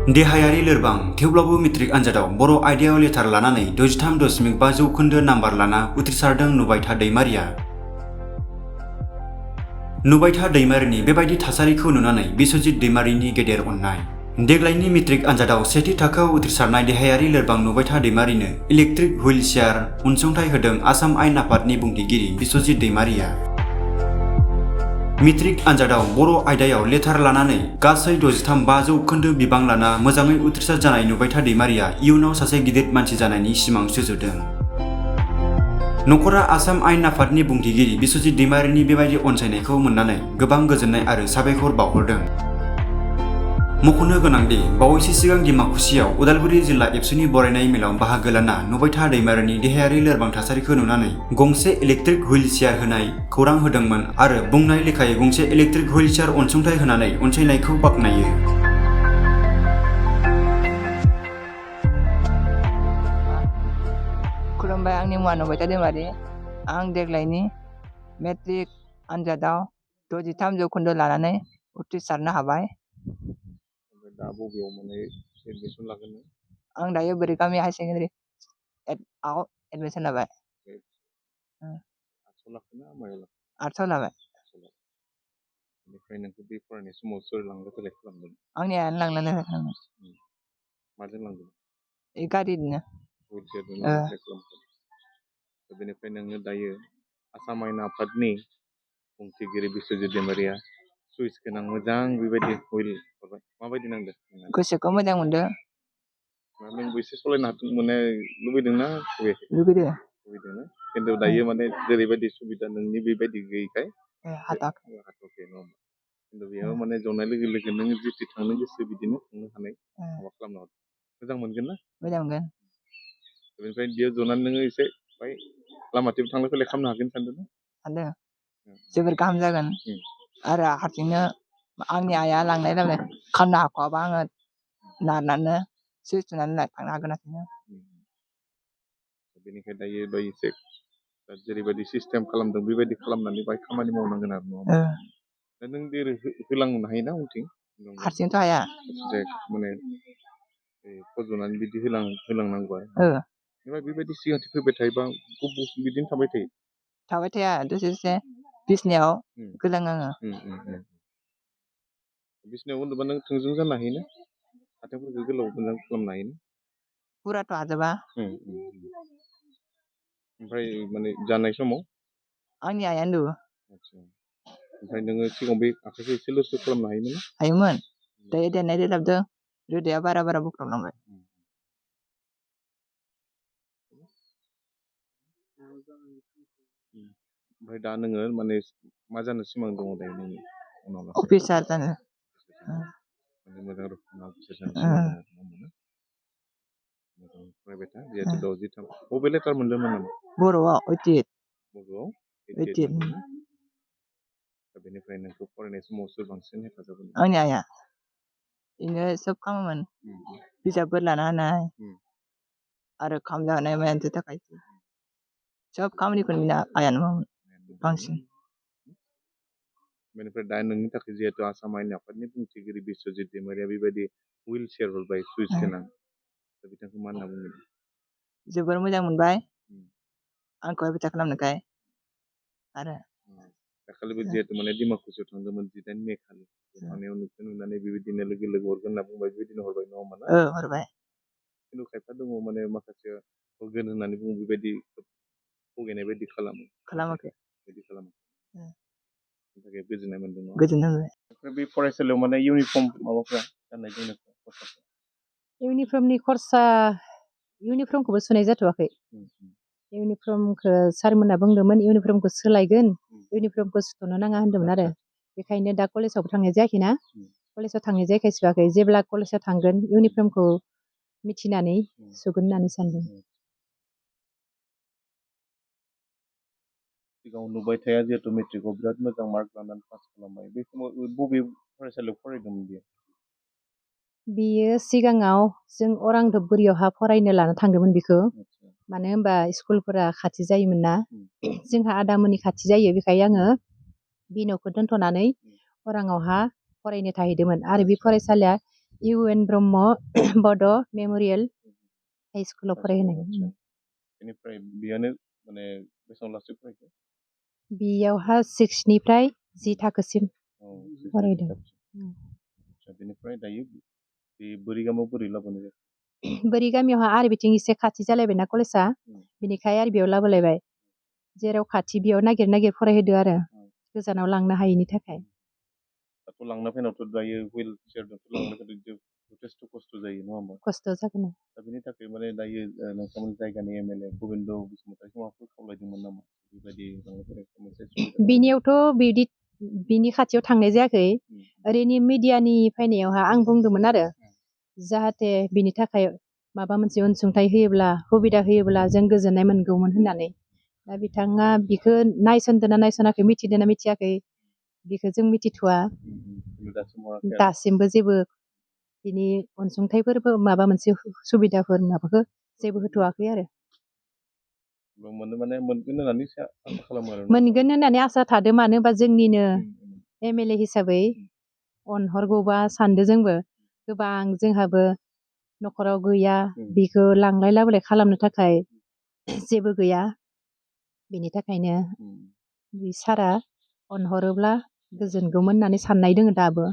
देहायारि लोरबां थेवब्लाबो मेट्रिक आनजादाव बर' आयदायाव लेटार लानानै 63.5 जौखोन्दो नाम्बार लाना उथ्रिसारदों नुबायथा दैमारिया। नुबायथा दैमारिनि बेबायदि थासारिखौ नुनानै बिस्वजित दैमारिनि गेदेर अननाय। देग्लायनि मेट्रिक आनजादाव सेथि थाखोआव उथ्रिसारनाय देहायारि लोरबां नुबायथा दैमारिनो इलेक्ट्रिक हुइल चेयार अनसुंथाइ होदों आसाम आयेन आफादनि बुंथिगिरि बिस्वजित दैमारिया। मेट्रिक आनजादाव बर' आयदायाव लेटार लानानै गासै 63.5 जौखोन्दो बिबां लाना मोजाङै उथ्रिसार जानाय नुबायथा दैमारिया इयुनाव सासे गिदिर मानसि जानायनि सिमां सुजुदों। नखरा आसाम आयेन आफादनि बुंथिगिरि बिस्वजित दैमारिनि बेबायदि अनसायनायखौ मोननानै गोबां गोजोननाय आरो साबायखर बावहरदों। मख'नो गोनांदि बावैसो सिगां डिमाकुसियाव उदालगुरि जिल्ला एबसुनि बरायनाय मेलाव बाहागो लाना नुबायथा दैमारिनि देहायारि लोरबां थासारिखौ नुनानै गंसे इलेक्ट्रिक हुइल चेयार होनाय खौरां होदोंमोन आरो बुंनाय लेखायै गंसे इलेक्ट्रिक हुइल चेयार अनसुंथाइ होनानै अनसायनायखौ बाख्नायो। खुलुमबाय, आंनि मुङा नुबायथा दैमारि। आं देग्लायनि मेट्रिक आनजादाव 63 जौखोन्दो लानानै उथ्रिसारनो हाबाय। दा बबेयाव माने एडमिसन लागोन? आं दायो बोरैगामि हायार सेकेन्डारि आव एडमिसन लाबाय। आर्टसआव लाखोना मायाव लाखो? आर्टसआव लाबाय। बेनिफ्राय नोंखौ बे फरायनाय समाव सोर लांलाय फैलाय खालामदों? आंनि आइयानो लांनानै होदोंमोन। माजों लांदों? गारिजोंनो। हुइलचेयारजों लांलाय खालामदों। बेनिफ्राय नोङो दायो आसाम आयेन आफादनि बुंथिगिरि बिस्वजित दैमारिया सुइस गोनां मोजां बेबायदि हुइल हरबाय, माबायदि नांदों? गोसोखौ मोजां मोनदों। नोंबो एसे सालायनो माने लुबैदोंना लुबैदों? लुबैदोंना? खिन्थु दायो माने जेरैबायदि सुबिदा नोंनि बेबायदि गैयैखाय हाथ'वाखै नङा होमबा? खिन्थु बेयाव माने जनाय लोगो लोगो नों जिथि थांनो गोसो बिदिनो थांनो हानाय माबा खालामनो हागोन। मोजां मोनगोन ना? मोजां मोनगोन। बेनिफ्राय बेयाव जनानै नोङो एसे बाय लामाथिं थांलाय फैलाय खालामनो हागोन सानदों ना? सानदों। जोबोर गाहाम जागोन। आरो हारसिंनो आंनि आइया लांनाय खालामनो हाख'वाबा आङो नारनानै सुइस थुनानै थांनो हागोन आरोखि। बेनिखायनो दायो बाय एसे जेरैबायदि सिस्टेम खालामदों बेबायदि खालामनानै बाय खामानि मावनांगोन आरो नङा होमबा? दा नों जेरै होलांनो हायोना उनथिं? हारसिंथ' हाया। माने फज'नानै बिदि होलांनांगौ आरो। बेबायदि सिगांथिं फैबाय थायोबा बिदिनो थाबाय थायो? थाबाय थाया, दसे दसे बिसनायाव गोलाङो आङो। बिसनायाव उन्दुबा नों थोंजों जानो हायोना? आथिंफोरखौ गोलाव मोजां खालामनो हायोना? फुराथ' हाजोबा। ओमफ्राय माने जानाय समाव? आंनि आइयानो दौओ। ओमफ्राय नोङो सिगाङाव बे आखाइखौ एसे लोरसो खालामनो हायोमोन ना? हायोमोन। दायो देरनाय देरलाबदों, रोदाया बारा बुख्राबलांबाय। ओमफ्राय दा नोङो माने मा जानो सिमां दङ दायो नोंनि उनाव लासै? अफिसार जानो। माने मोजां रोखोमनि अफिसार जानो सिमां दङ नङा होमबा ना? मोजां फरायबाय था, जिहेथु 63। बबे लेटार मोनदोंमोन नामा? बर'आव 88। बर'आव 88 मोनदोंना? दा बेनिफ्राय नोंखौ फरायनाय समाव सोर बांसिन हेफाजाब होदों? आंनि आइया। बिनो सोब खालामोमोन। बिजाबफोर लाना होनाय आरो खाम जाहोनाय मायानो थाखाय सोब खामानिखौनो बिनो आइयानो मावोमोन बांसिन। बेनिफ्राय दा नोंनि थाखाय जिहेतु आसाम आयेन आफादनि बुंथिगिरि बिस्वजित दैमारिया बेबायदि हुइल चेयार हरबाय सुइस गोनां, दा बिथांखौ मा होनना बुंगोन? जोबोर मोजां मोनबाय आंखौ हेफाजाब खालामनायखाय। आरो दाखालिबो जिहेतु माने डिमाकुसियाव थांदोंमोन 18 मे खालि, थांनायाव नोंखौ नुनानै बेबायदिनो लोगो लोगो हरगोन होनना बुंबाय, बेबायदिनो हरबाय नङा होमबा ना? हरबाय। खिन्थु खायफा दङ माने माखासे हरगोन होननानै बुङो, बेबायदि थगायनाय बायदि खालामाखै बिदि खालामो। बेनि थाखाय गोजोननाय मोनदों नङा? गोजोननाय मोनबाय। ओमफ्राय बे फरायसालियाव माने इउनिफर्म माबाफ्रा गाननाय जोमनायफ्रा? इउनिफर्मनि खरसा, इउनिफर्मखौबो सुनाय जाथ'वाखै। इउनिफर्मखौ सारमोनहा बुंदोंमोन इउनिफर्मखौ सोलायगोन, इउनिफर्मखौ सुथ'नो नाङा होन्दोंमोन आरो। बेखायनो दा कलेजावबो थांनाय जायाखैना, कलेजाव थांनाय जायाखै सुवाखै। जेब्ला कलेजाव थांगोन इउनिफर्मखौ मिथिनानै सुगोन होननानै सानदों। सिगाङाव नुबाय थाया जिहेतु मेट्रिकआव बिराद मोजां मार्क लानानै पास खालामबाय, बे समाव बबे फरायसालियाव फरायदोंमोन बियो? बियो सिगाङाव जों अरां धुपगुरियावहा फरायनो लाना थांदोंमोन बिखौ। मानो होनबा स्कुलफोरा खाथि जायोमोन ना, जोंहा आदामोननि खाथि जायो, बेखायनो आङो बि न'खौ दोनथ'नानै अराङावहा फरायनो थाहैदोंमोन। आरो बे फरायसालिया UN ब्रह्म बड' मेम'रियेल हाइ स्कुलाव फरायहोनाय बेनिफ्राय बेयावनो माने बेसेबां लासै फरायखो? बेयावहा 6निफ्राय 10 थाखोसिम फरायदों। आदसा बेनिफ्राय दायो बे बोरिगामाव बोरै लाबोनाय जाखो? बोरि गामियावहा आरो बिथिं एसे खाथि जालायबायना कलेजआ बिनिखाय आरो बेयाव लाबोलायबाय जेराव खाथि बेयाव नागिर फरायहोदो आरो गोजानाव लांनो हायैनि थाखाय। दाथ' लांना फैनायावथ' दायो हुइल चेयारजोंथ' लांनो फैदों जथेस्थ' खस्थ' जायो नङा होमबा? खस्थ' जागोन। दा बेनि थाखाय माने दायो नोंथांमोननि जायगानि MLA गबिन्द बसुमतारिखौ माबाफोर खावलायदोंमोन नामा बेबायदि लांलाय फैलायखौ मोनसे सुबिदा? बिनियावथ' बिनि खाथियाव थांनाय जायाखै ओरैनो मिडियानि फैनायावहा आं बुंदोंमोन आरो जाहाथे बिनि थाखाय माबा मोनसे अनसुंथाइ होयोब्ला सुबिदा होयोब्ला जों गोजोननाय मोनगौमोन होननानै। दा बिथाङा बिखौ नायसनदोंना नायसनाखै मिथिदोंना मिथियाखै बेखौ जों मिथिथ'वा। दासिमबो जेबो बिनि अनसुंथाइफोरबो माबा मोनसे सुबिदाफोर माबाखौ जेबो होथ'वाखै आरो। मोनगोन होननानै आसा खालामो आरो। मोनगोन होननानै आसा थादों मानो होनबा जोंनिनो MLA हिसाबै अनहरगौबा सानदों जोंबो गोबां जोंहाबो न'खराव गैया बिखौ लांलाय लाबोलाय खालामनो थाखाय जेबो गैया बेनि थाखायनो बि सारा अनहरोब्ला गोजोनगौमोन होननानै साननाय दोङो दाबो।